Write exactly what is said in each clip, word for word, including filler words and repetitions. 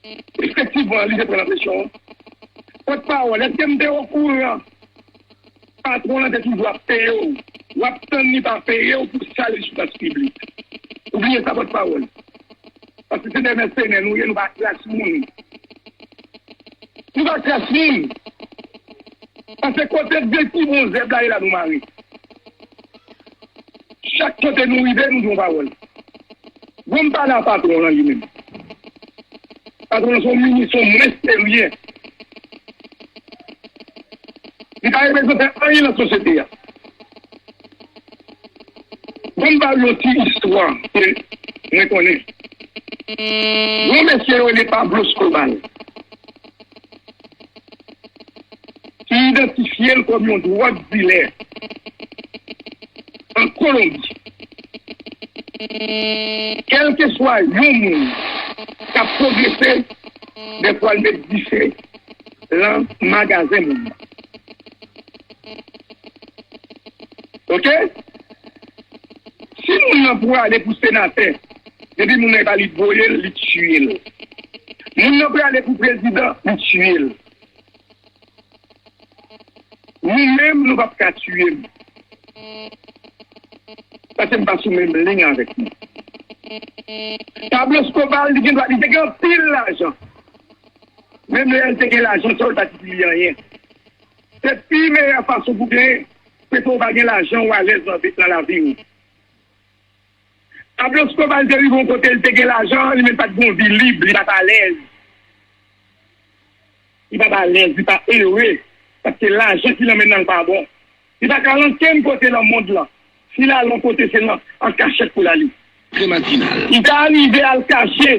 Efektivman, li te pran nan presyon an. Pòtpawòl, èske m te okouran? Patwon an te toujou ap peye w. W ap tann li pa peye w pou chale sou plas piblik. Ou bliye sa, pòtpawòl. Paske se de mèsenè nou ye, nou pa kras moun. Nou pa kras moun. Paske kote de pi bon zèb la ye la nou mare. Chak kote nou rive, nou di yon pawòl. Bon, m pale a patwon an li menm. Patwon an se yon minis, se yon mwen serye. Li pa reprezante anyen nan sosyete a. Bon, m ba w yon ti istwa ke mwen konnen. Yon mesye yo rele Pablo Escobar, ki idantifye l kòm yon dwòg dilè an Kolonbi. Kèlkeswa yon moun k ap pwogrese, dèfwa l met dife lan magazen moun nan. Oke? Si moun nan prale pou senatè, depi moun nan e pa li t voye l, li tiye l. Moun nan prale pou prezidan, li tiye l. Nou menm, nou p ap ka tiye m. Paske m pa sou menm liy avèk nou. Pablo Escobar, li gen dwa, li te gen anpil lajan. Menm lè l te gen lajan, sa yo pa t itil li anyen. Se pi meyè fason pou genyen, se ke w pa gen lajan, w alèz nan, nan lavi w. Pablo Escobar te rive yon kote, li te gen lajan, li menm pa t gen yon vi lib, li pa t alèz. Li pa t alèz, li pa ere, paske lajan ki nan men l lan pa bon. Li pa ka al ankenn kote nan mond lan. Si l al yon kote, se nan, an kachèt pou l ale. Prematinal. Li ta rive al kache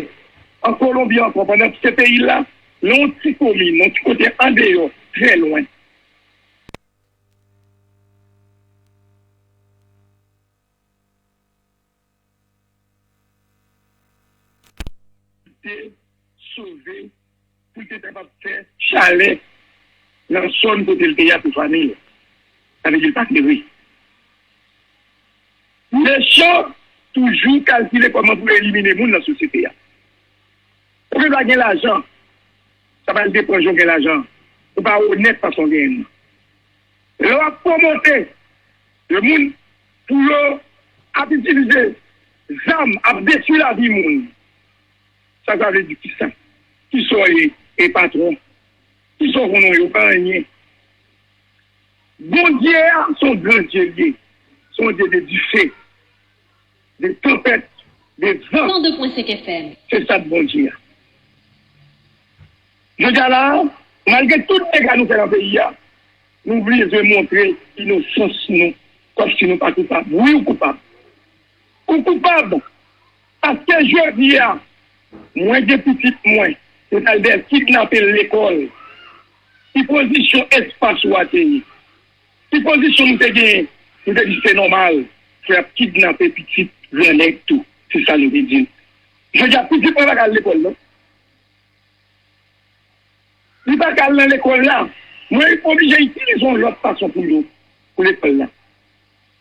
an Kolonbi ankò, pandan se peyi l la, nan yon ti komin, nan yon ti kote andeyò, trè lwen. Te sove pou l te kapab fè chalè nan zòn kote l te ye a pou fanmi l. Sa vle di l pa t ere. Mechan toujou kalkile kòman pou elimine moun nan sosyete a. Ou gen dwa gen lajan, sa pa depan jan w gen lajan. Ou pa onèt fason w genyen l. Lè w ap pwomote de moun pou yo ap itilize zam, ap detwi lavi moun, sa sa vle di ki sa? Kisa w ye, e patwon? Kisa w konnen w ye? Ou pa anyen. Bondye a, se yon gran Dye l ye. Se yon Dye de dife, de tanpèt, de van. Cent deux point cinq F M. Se sa k Bondye a. Jodi a la, malgre tout dega nou fè nan peyi a, nou bezwen montre inosans nou, kòmsi nou pa koupab. Wi, ou koupab. Ou koupab. Paske jodi a, mwen gen pitit mwen, yo t al dèyè kidnape l lekòl. Ki pozisyon espas ou a te ye? Ki pozisyon nou te genyen? Nou te di se nòmal, frè ap kidnape pitit gran nèg tou. Se sa nou te di l. Jodi a, pitit mwen pa ka al lekòl, non. Li pa ka al nan lekòl la. Mwen oblije itilize yon lòt fason pou yo, pou lekòl la.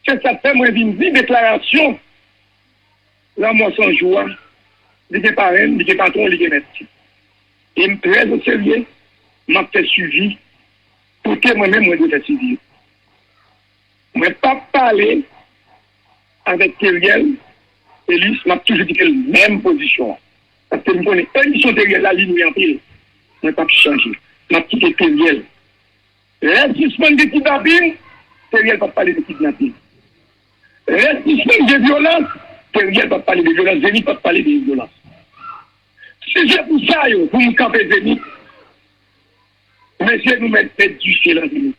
Se sa k fè mwen vin di deklarasyon Lanmò San Jou a, li gen parenn, li gen patwon, li gen mèt. E m trè oserye, m ap fè swivi kote mwen menm mwen dwe fè swivi yo. Mwen p ap pale avèk Teriel, Elis, m ap toujou kite l menm pozisyon an. Paske m konnen emisyon Teriel la, li lwen anpil. Mwen p ap chanje. M ap kite Teriel. Lè sispann gen kidnapin, Teriel p ap pale de kidnapin. Lè sispann gen vyolans, Teriel p ap pale de vyolans, Zenith p ap pale de vyolans. Si se pou sa yo, pou m kanpe Zenith, mesye, nou mèt met dife nan Zenith.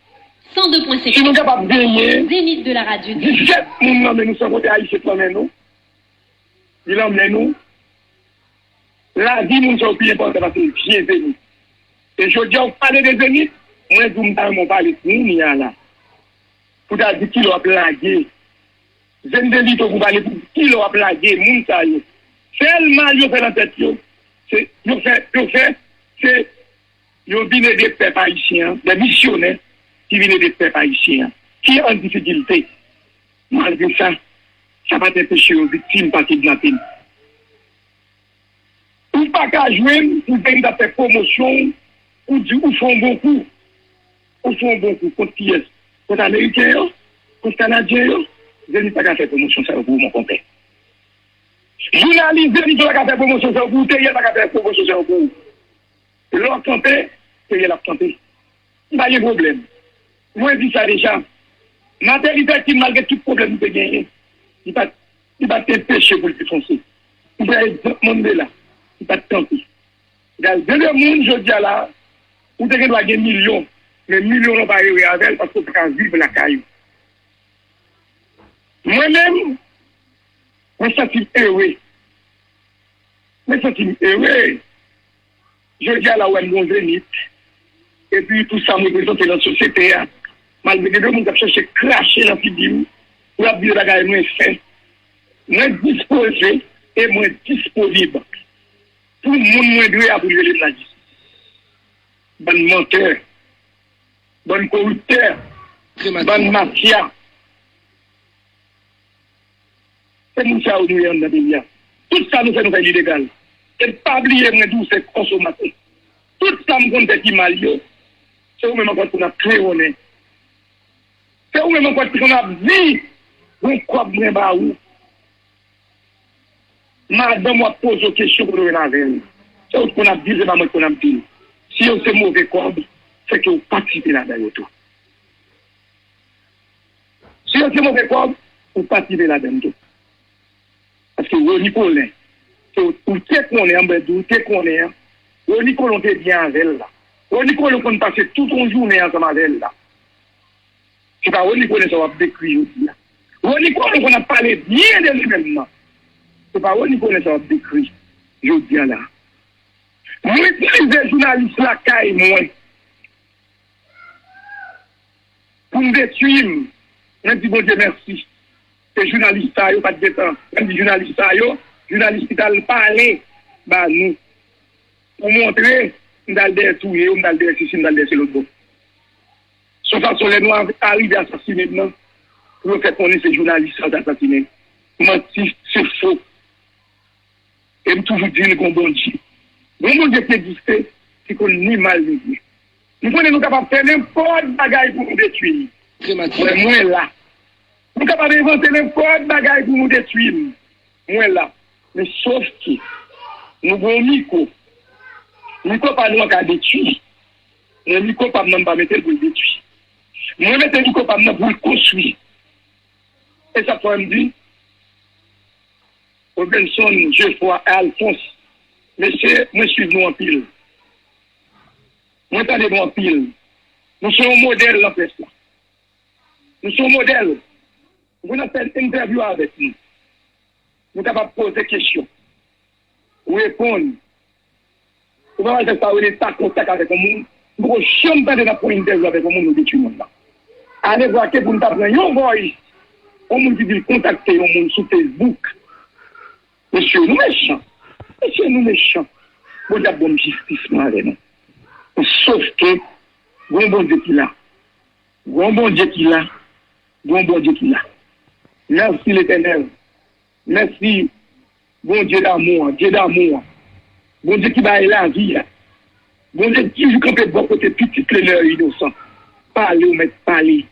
Cent deux point cinq. Si nou kapab genyen Zenith de la radio. Disèt moun nan men nou san konte Ayisyen k nan men nou, li nan men nou, lavi moun sa yo pi enpòtan pase vye Zenith. E jodi a, w pale de Zenith, mwen di w m ta renmen w pale kounye a la. Pou ta di kilè w ap lage. Zenith envite w pou pale pou kilè w ap lage moun sa yo. Sèl mal yo fè nan tèt yo, se, yo fè, yo fè, se, yo vin ede pèp ayisyen an, de misyonè ki vin ede pèp ayisyen an, ki an difikilte. Malgre sa, sa pa t anpeche yo viktim pa kidnapin. Ou pa ka jwenn pou Zenith ap fè pwomosyon w, ou di ou fè yon bon kou. Ou fè yon bon kou kont kiyès? Kont Ameriken yo? Kont Kanadyen yo? Zenith pa ka fè pwomosyon sa yo pou ou, mon konpè. Jounalis Zenith yo pa ka fè pwomosyon sa yo pou ou, Teriel pa ka fè pwomosyon sa yo pou ou. Lè w kanpe, Teriel ap kanpe. M pa gen pwoblèm. Mwen di sa deja. Martin Luther King, malgre tout pwoblèm li te genyen, li pa t, li pa t enpeche pou l defonse. M pran egzanp Mandela, li pa t kanpe. Gade, gen de moun jodi a la, ou te gen dwa gen milyon, men milyon lan pa ere avè l paske w pa ka viv lakay ou. Mwen menm, mwen santi m ere. Mwen santi m ere. Jodi a la, w wè m gon Zenith. Epi pou sa m reprezante nan sosyete a, malgre gen de moun k ap chèche krache nan figi m, pou y ap di de bagay mwen fè, mwen dispoze e mwen disponib pou moun mwen dwe a pou l rele m lajistis. Bann mantè, bann koriptè, bann mafya. Se moun sa yo nou ye anndan peyi a. Tout sa nou fè, nou fè l ilegal. E pa bliye, mwen di w, se konsomatè. Tout sa m konn fè ki mal yo, se ou menm ankò ki konn ap klewonnen. Se ou menm ankò ki konn ap di, gon kòb mwen ba ou. Madanm w ap poze w kesyon pou w jwenn avè l. Se ou ki konn ap di l, se pa mwen ki konn ap di l. Si yo se move kòb, se ke w patisipe ladan yo tou. Si yo se move kòb, ou patisipe ladan l tou. Paske Rony Colin, se ou, ou te konnen an, mwen di w te konnen an, Rony Colin te byen avè l la. Rony Colin konn pase tout yon jounen ansanm avè l la. Se pa Rony Colin sa w ap dekri jodi a. Rony Colin konn ap pale byen de li menm nan. Se pa Rony Colin sa w ap dekri jodi a la. Mwen itilize jounalis lakay mwen pou m detwi m. Mwen di Bondye mèsi. Se jounalis sa yo pa t gentan. Mwen di jounalis sa yo, jounalis ki t al pale ba nou. Pou montre, m t al dèyè touye yo, m t al dèyè sesi, m t al dèyè se lòt bò. Se yon fason lè nou a- arive asasine m nan, pou yo fè konnen se jounalis sa yo t asasinen. Manti, se fo. E m toujou di n gon Bondye. Gon Bondye ki egziste, ki konn ni mal ni byen. M konnen nou kapab fè nenpòt bagay pou nou detwi m. Mwen, mwen la. Nou kapab envante nenpòt bagay pou nou detwi m. Mwen la. Men sof ke nou gon mikwo. Mikwo pa nou an ka detwi. Mwen, mikwo pa m nan, m pa mete l pou l detwi. Mwen mete mikwo pa m nan pou l konstwi. E sa k fè m di, Robinson, Geoffroy, Alphonse, mesye, mwen swiv nou anpil. Mwen tande nou anpil. Nou se yon modèl nan près la. Nou se yon modèl. Nou konn ap fè entèvyou avèk nou. Nou kapab poze kesyon. Reponn. Ou pa wè sa yo rele ta kontak avèk yon moun? M poko janm tande n ap pran entèvyou avèk yon moun, nou detwi moun nan. Alevwa ke pou n ta pran yon voice, yon moun ki di l kontakte yon moun sou Facebook. Mesye, nou mechan. Mesye, nou mechan. Bondye ap ban m jistis mwen avè nou. Sof ke, gon Bondye ki la. Gon Bondye ki la. Gon Bondye ki la. Mèsi Letènèl. Mèsi Bondye damou an, Dye damou an. Bondye ki bay lavi a. Bondye ki toujou kanpe bò kote pitit li lè yo inosan. Pale ou mèt pale.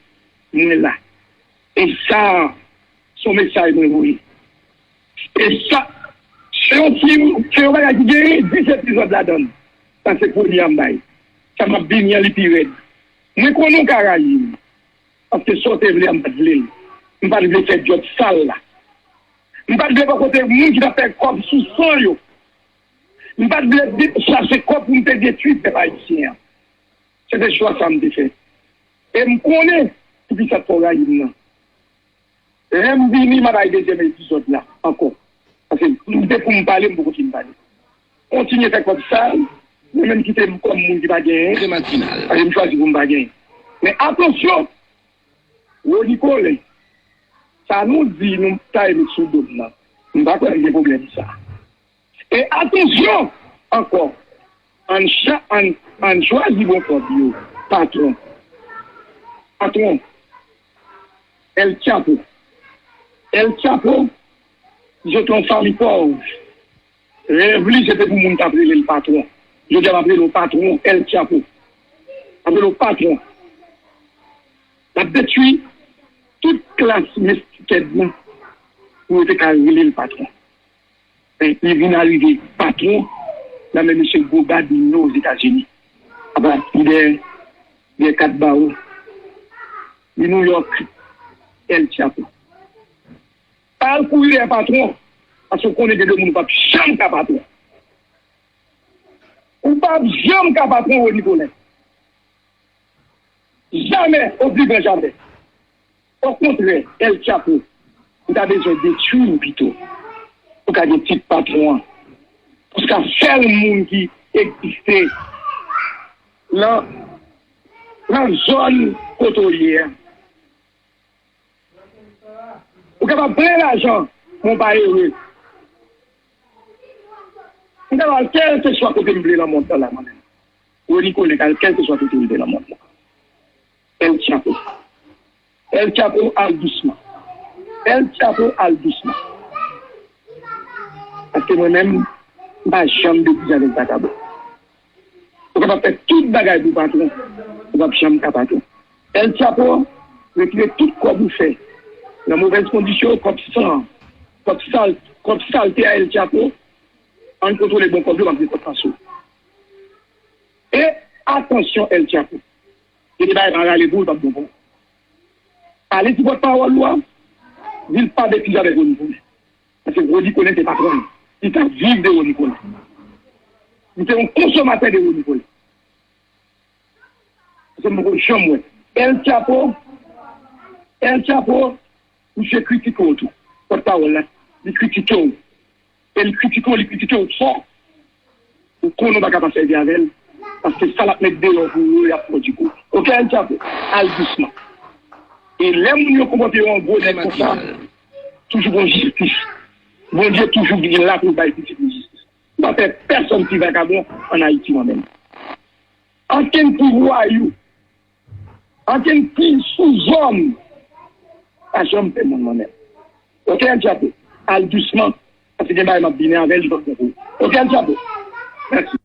Mwen la. E sa, se yon mesaj mwen voye. E sa, se yon fim, se yon bagay ki genyen dis epizòd ladan l. Sa se premye a m bay. Sa m ap vini an, li pi rèd. Mwen konnen w ka rayi m. Paske sa w te vle a, m pa t vle l. M pa t vle fè djòb sal la. M pa t vle bò kote moun ki t ap fè kòb sou san yo. M pa t vle de- chache kòb pou m te detwi pèp ayisyen an. Se te chwa sa m te fè. E m konnen poukisa t fè w rayi m nan. Lè m vini, m a bay dezyèm epizòd la ankò. Paske m te pou m pale, m poko fin pale. Kontinye fè kòb sal, mwen menm kite m kòm moun ki pa genyen. Paske m chwazi pou m pa genyen. Men atansyon, Rony Colin, sa nou di nou ta met sou do m nan, m pa kwè m gen pwoblèm sa. E atansyon ankò, ann cha- ann ann chwazi bon kòb yo, patwon. Patwon, El Chapo. El Chapo, zot yon fanmi pòv. Rèv li se te pou moun t ap rele l patwon. Jodi a m ap rele w patwon El Chapo. M ap rele w patwon. L ap detwi tout klas mestikèd lan pou yo te ka rele l patwon. Men li vin arive patwon nan men mesye Gobadinho Ozetazini. Apa li dèyè dèyè kat bawo. Li Nouyòk, El Chapo. Pa al kouri dèyè patwon, paske w konnen gen de moun ou p ap janm ka patwon. Ou p ap janm ka patwon Rony Colin. Jamè, au plus grand jamais. Okontrè, El Chapo, ou ta bezwen detwi m pito. Pou ka gen tit patwon an. Paske sèl moun ki egziste nan, nan zòn kote w ye a. Ou kapab plen lajan, men w pa ere. M kapab al kèlkeswa kote m vle nan mond lan la, mwen menm. Rony Colin ka al kèlkeswa kote l vle nan mond lan. El Chapo. El Chapo, al dousman. El Chapo, al dousman. Paske mwen menm, m pa janm betize avèk vakabon. Ou kapab fè tout bagay pou patwon, ou p ap janm ka patwon. El Chapo, retire tout kòb ou fè nan movèz kondisyon, kòb san an, kòb sal, kòb salte a El Chapo, ann kontwole bon kòb yo, m ap gen kòb pase w. E atansyon El Chapo, gen de bagay pa rale pou ou, l p ap bon pou ou. Pale ti pòtpawòl ou a, di l pa betize avèk Rony Colin. Paske Rony Colin se patwon l. Li t ap viv de Rony Colin. Li se yon konsomatè de Rony Colin. Paske m poko janm wè. El Chapo, El Chapo, misye kritike w tou. Pòtpawòl la, li kritike w. E li kritike w, li kritike w fò. Ou konnen w pa ka pa sèvi avè l. Paske sa l ap met deyò pou ou yo, y ap pran dikou. Oke, El Chapo, al dousman. E lè moun yo konpòte yo an gwo nèg konsa, toujou gon jistis. Bondye toujou gen la pou l bay pitit li jistis. M pa fè pèsonn pi vakabon ann Ayiti, mwen menm. Ankenn pi vwayou, ankenn pi souzòm pa janm fè moun, mwen menm. Oke, El Chapo, al dousman, paske gen bagay m ap vini avè l, li p ap bon pou ou. Oke, El Chapo? Mèsi.